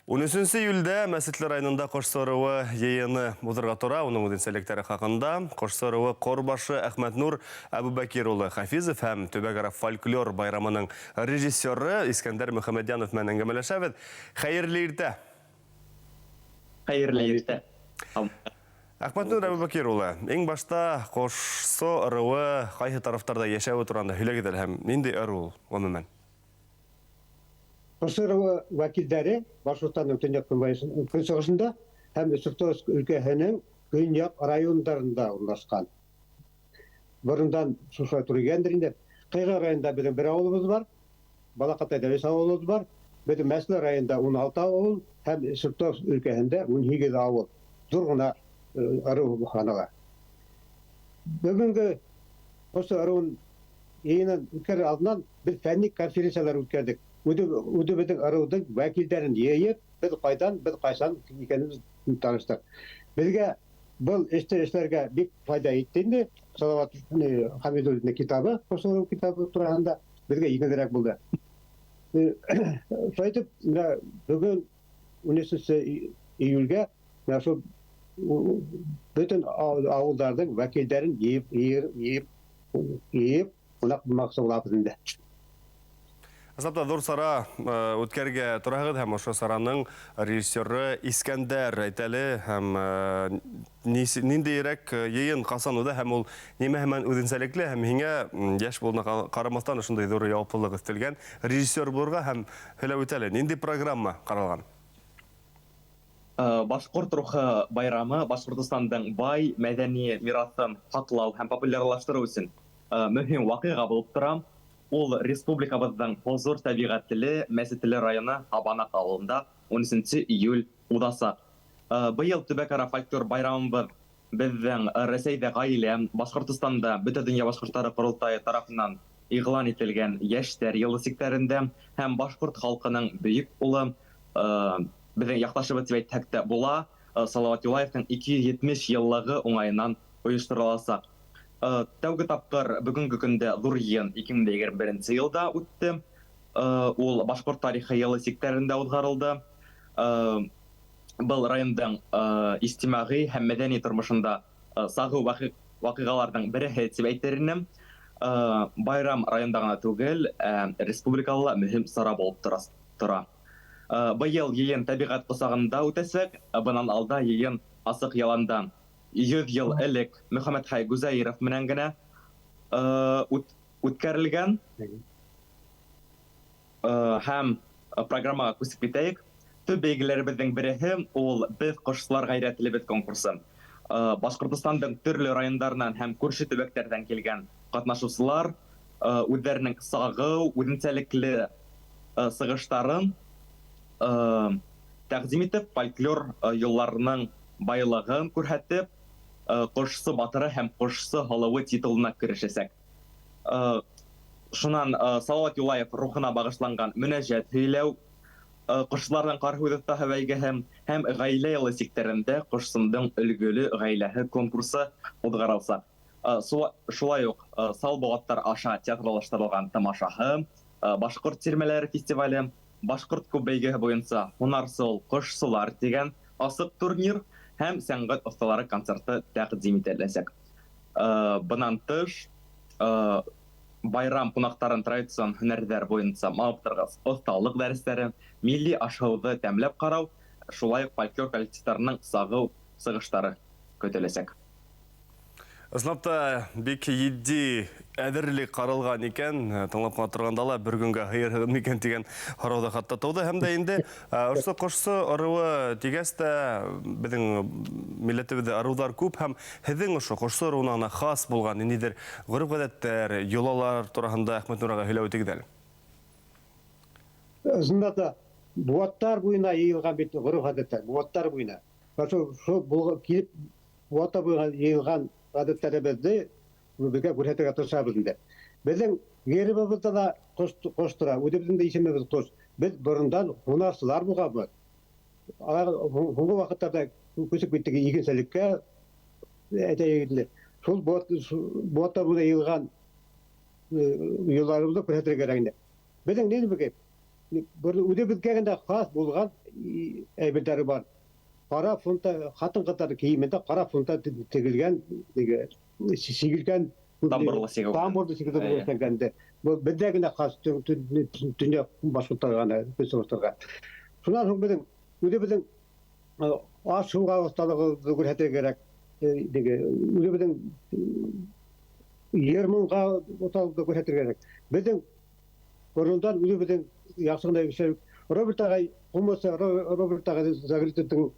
13 июльдә Мәсетле районында Кошсы ыруы йыйыны узырга тора. Уның үзенчәлекләре хакында Кошсы ыруы корбашы Әхмәтнур Әбүбәкир улы Хафизов һәм төбәкара фольклор байрамының режиссеры Искәндәр Мөхәммәдьянов белән әңгәмәләшәбез. Хәерле иртә! Хәерле иртә! Әхмәтнур Әбүбәкир улы, иң башта Кошсы ыруы кайсы тарафтарда яшәве турында һөйләгез әле һәм нинди ыру ул, гомумән? КСР вәкилләре Башкортстанның төньяк-көнчыгышында һәм Свердловск өлкәһенең көньяк районнарында урнашкан. Борындан шушылай туры килгәндер инде. Кыйгы районында безнең бер авылыбыз бар, Балакатайда өч авылыбыз бар. Безнең Мәсле районында 16 авыл һәм Свердловск өлкәһендә 18 авыл. Зур гына ыру санала. Бүгенге Косы ыруын Йыйынын үткәрер алдыннан без фәнни конференцияләр үткәрдек. Үзебезнең ыруның вәкилләрен йыеп, без кайдан, без кайчан икәнебез таныштык. Безгә был эшне эшләргә бик файда итте инде. Салават Хәмидуллинның китабы, Косылу китабы турасында безгә җиңелрәк булды. Шулай итеп, менә бүген 13 июльгә менә шул бөтен авылларның вәкилләрен йыеп, йыеп, Иеп, кунак булмакчы булабыз инде. Ысынлап та зур сара үткәрергә торагыз һәм ошо сараның режиссеры Искәндәр әйтәле һәм ниндиерәк йыйын касан уза һәм ул нимә һәмән үзенчәлекле һәм һиңә яшь булуына карамастан ошондый зур яваплылык өстәлгән режиссер булырга һәм һөйләп үтәле нинди программа каралган? Башкорт рухы байрамы Башкортостандың бай мәдәни мирасын һаклау һәм популярлаштыру өчен мөһим вакыйга булып тора. Ул республикабызның хозур табигатьле Мәчетле районы Абанак авылында унөченче июль узачак. Быел төбәкара фольклор байрамыбыз Безнең Рәсәйдә Гаилә, Башкортстанда Бөтәдөнья башкортлары корылтае тарафыннан игълан ителгән Яшьләр елы сиктәрендә һәм башкорт халкының бөек улы, безнең якташыбыз дип әйтсәк тә була, Салават Юлаевның 270 еллыгы уңаеннан оештырылачак. Тәүге тапкыр бүгенге көндә зур йыйын 2021 нче елда үтте. Ул Башкорт тарихы елы сиктәрендә узгарылды. Был райондың иҗтимагый һәм мәдәни тормышында сагу вакыйгаларның береһе дип әйтер инем. Байрам районда гына түгел, ә республикада ла мөһим чара булып тора. Быел йыйын табигать кочагында үтәчәк. Бынан алда йыйын ачык яланда 100 ел элек Мөхәммәтхәй Гозәеров менән генә үткәрелгән. Һәм программага күчеп китәек. Төп бәйгеләребезнең береһе ул Без кошчылар гайрәтлебез конкурсы. Башкортостандың төрле районнарыннан һәм күрше төбәкләрдән килгән катнашучылар үзләренең сагыу, үзенчәлекле сыгыштарын тәкъдим итеп, фольклор юлларының байлыгын күрһәтеп, Кошчы батыры һәм Кошчы һылуы титулына көрәшәчәк. Шуннан Салават Юлаев рухына багышланган мөнәҗәт һөйләү, Кошчыларның кар һүз остаһы бәйгеһе һәм Гаилә елы сиктәрендә Кошсындың өлгеле гаиләһе конкурсы узгарылса. Шулай ук Салбогаттар аша театралаштырылган тамашаһы, Башкорт тирмәләре фестивале, Башкорт күп бәйгеһе буенча Һунарсыл кошчылар дигән асык турнир һәм сәнгать осталары концерты тәкъдим ителәчәк. Бынан тыш, байрам кунактарын традицион һөнәрләр буенча мавыктыргыч осталык дәресләре, милли аш-һуды тәмләп карау, шулай ук фольклор коллективтарының сагыу сыгыштары көтеләчәк. Ысынлап та, бик етди әзерлек каралган икән. Тыңлап кына торганда ла бер көнгә һыйырһыгыз микән дигән һорау да хатта туды. Һәм дә инде ошсы кошсы ыруы дигәс тә, безнең милләтебездә ырулар күп һәм һеҙҙең ошо кошсы ыруына гына хас булган ниндидер гореф-гадәттәр, йолалар тураһында Әхмәтнур ага һөйләп үтегез әле. Ысынлап та, быуаттар буена йыйылган бит гореф-гадәтләр, быуаттар буена. Шул килеп Вата буйга җыелган гадәтләребезне безгә күрсәтергә тырышабыз инде. Безнең гербыбызда да кош, кош тора, үзебезнең дә исемебез кош. Без борындан һунарчылар булганбыз. Алар һуңгы вакытларда күчеп киттек игенчелеккә, әйтәйек инде. Шул бот буена җыелган йолаларыбызны күрсәтергә кирәк инде. Безнең нинди бу? Үҙебеҙгә генә хас булған әйберҙәре бар. Ҡара фунта ҡатын-ҡыҙҙар кейемендә ҡара фунта тегелгән, сигелгән тамбурлы сигеү. Тамбурлы сигеү эшләнгән. Был беҙҙә генә хас, төньяҡ башҡорттарға ғына, башҡорттарға. Шунан һуң беҙҙең үҙебеҙҙең аш-һыуға оҫталығыбыҙҙы күрһәтергә кәрәк. Үҙебеҙҙең йыр-моңға оҫталыҡты күрһәтергә кәрәк. Беҙҙең борондан үҙебеҙҙең яҡшы ғына эшләп, Роберт ағай, Хумоса, Роберт ағай Загритовтың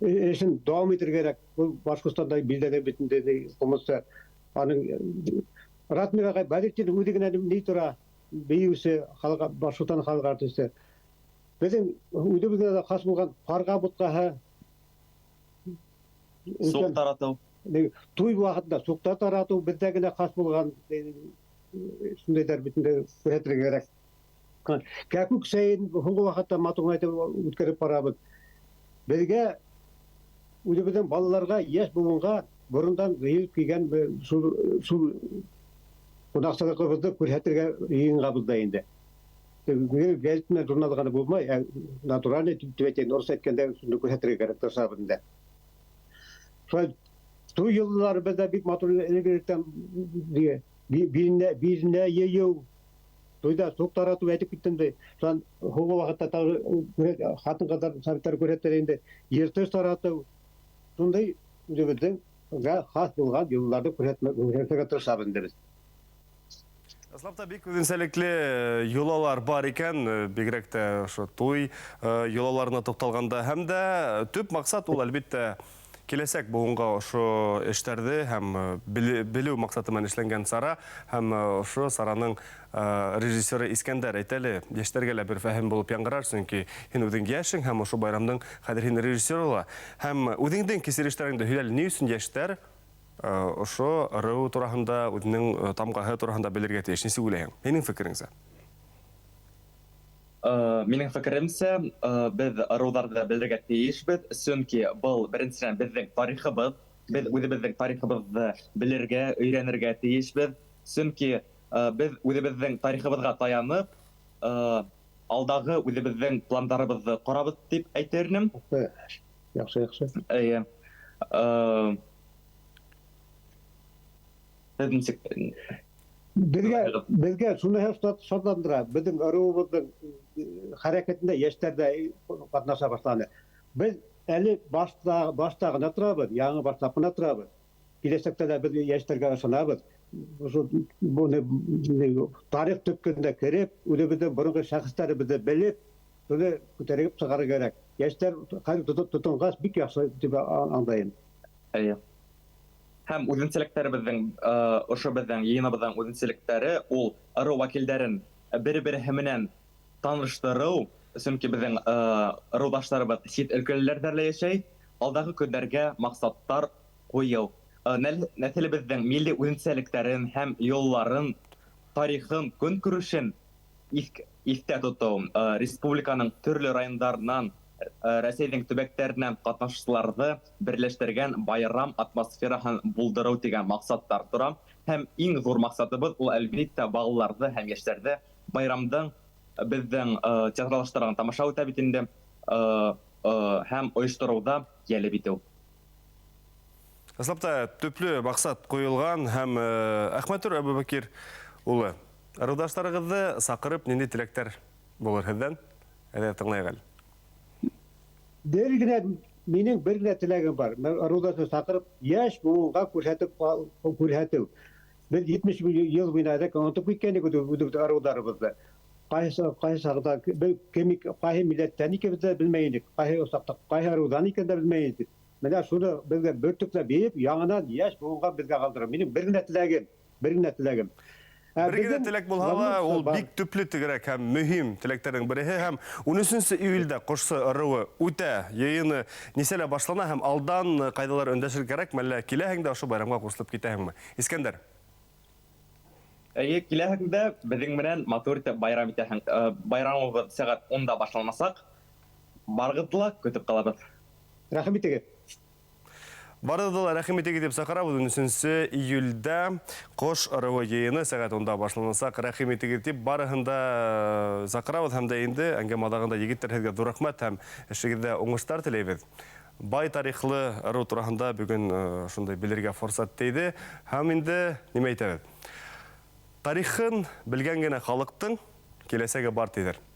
эшен дауам итергә кәрәк. Был Башҡортостанда билдәле бит инде Хумоса. Аның Ратмир ағай Бәдретдин үҙе генә ни тора, бейеүсе, халыҡ, Башҡортостан халыҡ артисты. Беҙҙең үҙебеҙгә лә хас булған ҡарға бутҡаһы, суҡ таратыу. Туй ваҡытында суҡта таратыу беҙҙә генә хас булған шундайҙар бит инде күрһәтергә кәрәк. Кәкүк сәйен һуңғы ваҡытта матур ғына итеп үткәреп барабыҙ. Беҙгә үҙебеҙҙең балаларға, йәш быуынға борондан йыйылып килгән шул ҡунаҡсылығыбыҙҙы күрһәтергә йыйынғанбыҙ ҙа инде. Гәзит менән журнал ғына булмай, натуральный тип әйтәйен, урыҫ әйткәндә шуны күрһәтергә кәрәк, тырышабыҙ инде. Шулай туй йыллары беҙҙә бик матур элек-электән биренә йыйыу, туйҙа суҡ таратыу әйтеп киттем дә. Шунан һуңғы ваҡытта тағы ҡатын-ҡыҙҙар советтар күрһәтә инде, йыртыш таратыу. Шундай үҙебеҙҙең хас булған йолаларҙы күрһәтергә тырышабыҙ инде беҙ. Ысынлап та бик үҙенсәлекле йолалар бар икән, бигерәк тә ошо туй йолаларына туҡталғанда. Һәм дә төп маҡсат ул, әлбиттә, киләсәк быуынға ошо эштәрҙе һәм белеү маҡсаты менән эшләнгән сара. Һәм ошо сараның режиссеры Искәндәр, әйт әле, йәштәргә лә бер фәһем булып яңғырар, сөнки һин үҙең йәшең һәм ошо байрамдың хәҙер һин режиссеры ла. Һәм үҙеңдең кисерештәреңде һөйлә әле, ни өсөн йәштәр ошо ырыу тураһында, үҙенең тамғаһы тураһында белергә тейеш? Нисек уйлайһың? Һинең фекереңсә? Минең фекеремсә, беҙ ырыуҙарҙы белергә тейешбеҙ, сөнки был беренсенән беҙҙең тарихыбыҙ, беҙ үҙебеҙҙең тарихыбыҙҙы белергә, өйрәнергә тейешбеҙ, сөнки беҙ үҙебеҙҙең тарихыбыҙға таянып, алдағы үҙебеҙҙең пландарыбыҙҙы ҡорабыҙ тип әйтер инем. Яҡшы, яҡшы. Эйе. Һеҙ нисек? Беҙгә шуныһы шатландыра, беҙҙең ырыуыбыҙҙың хәрәкәтендә йәштәр ҙә ҡатнаша башланы. Беҙ әле башта ғына торабыҙ, яңы башлап ҡына торабыҙ. Киләсәктә лә беҙ йәштәргә ышанабыҙ. Быны тарих төпкөнөнә кереп, үҙебеҙҙең боронғо шәхестәребеҙҙе белеп, шуны күтәреп сығарыр кәрәк. Йәштәр хәҙер тотонғас бик яҡшы тип аңлайым. Эйе. Һәм үҙенсәлектәребеҙҙең, ошо беҙҙең йыйыныбыҙҙың үҙенсәлектәре ул ырыу вәкилдәрен бер-береһе менән таныштырыу, сөнки беҙҙең ырыуҙаштарыбыҙ сит өлкәләрҙә лә йәшәй, алдағы көндәргә маҡсаттар ҡуйыу. Нәҫелебеҙҙең милли үҙенсәлектәрен һәм юлларын, тарихын, көнкүрешен иҫтә тотоу, республиканың төрлө райондарынан, Рәсәйҙең төбәктәренән ҡатнашыусыларҙы берләштергән байрам атмосфераһын булдырыу тигән маҡсаттар тора. Һәм иң ҙур маҡсатыбыҙ ул, әлбиттә, балаларҙы һәм йәштәрҙе байрамдың беҙҙең театралаштырған тамаша үтә бит инде, һәм ойоштороуҙа йәлеп итеү. Ысынлап та төплө маҡсат ҡуйылған. Һәм Әхмәтнур Әбүбәкир улы, ырыуҙаштарығыҙҙы саҡырып ниндәй теләктәр булыр һеҙҙән? Әйҙә тыңлайыҡ әле. Бер генә, минең бер генә теләгем бар. Мин ырыуҙашты саҡырып, йәш быуынға күрһәтеү. Беҙ 70 йыл буйына элек онотоп киткән идек үҙебеҙҙең ырыуҙарыбыҙҙы. Ҡайһы саҡта беҙ кем ҡайһы милләттән икәнебеҙҙе дә белмәй инек, ҡайһы саҡта ҡайһы ырыуҙан икәнен дә белмәй инек. Менә шуны беҙгә бөртөкләп биреп, яңынан йәш быуынға беҙгә ҡалдырыр. Минең бер генә теләгем, бер генә теләгем. Бер генә Беҙҙең теләк булһа ла, заман ул бар. бик төплө тегерәк һәм мөһим теләктәрҙең береһе. Һәм ун өсөнсө июлдә Ҡошсо ырыуы үтә, йыйыны нисәлә башлана һәм алдан ҡайҙалар өндәшер кәрәк, мәллә киләһең дә ошо байрамға ҡушылып китәһеңме? Искәндәр. Эйе, киләһең дә беҙҙең менән матур итеп байрам итәһең. Байрамыбыҙ сәғәт унда башланасаҡ. Барығыҙҙы ла көтөп ҡалабыҙ. Рәхим итегеҙ. Барығыҙҙы ла рәхим итегеҙ тип саҡырабыҙ. 13 июлдә Ҡош ырыуы йыйыны сәғәт 10-да башланасаҡ. Рәхим итегеҙ тип барыһын да саҡырабыҙ һәм дә инде әңгәмә аҙағында, егеттәр, һеҙгә ҙур рәхмәт һәм эшегеҙҙә уңыштар теләйбеҙ. Бай тарихлы ырыу тураһында бөгөн шундай белергә форсат тейҙе. Һәм инде нимә әйтәбеҙ? Тарихын белгән генә халыҡтың киләсәге бар тиҙәр.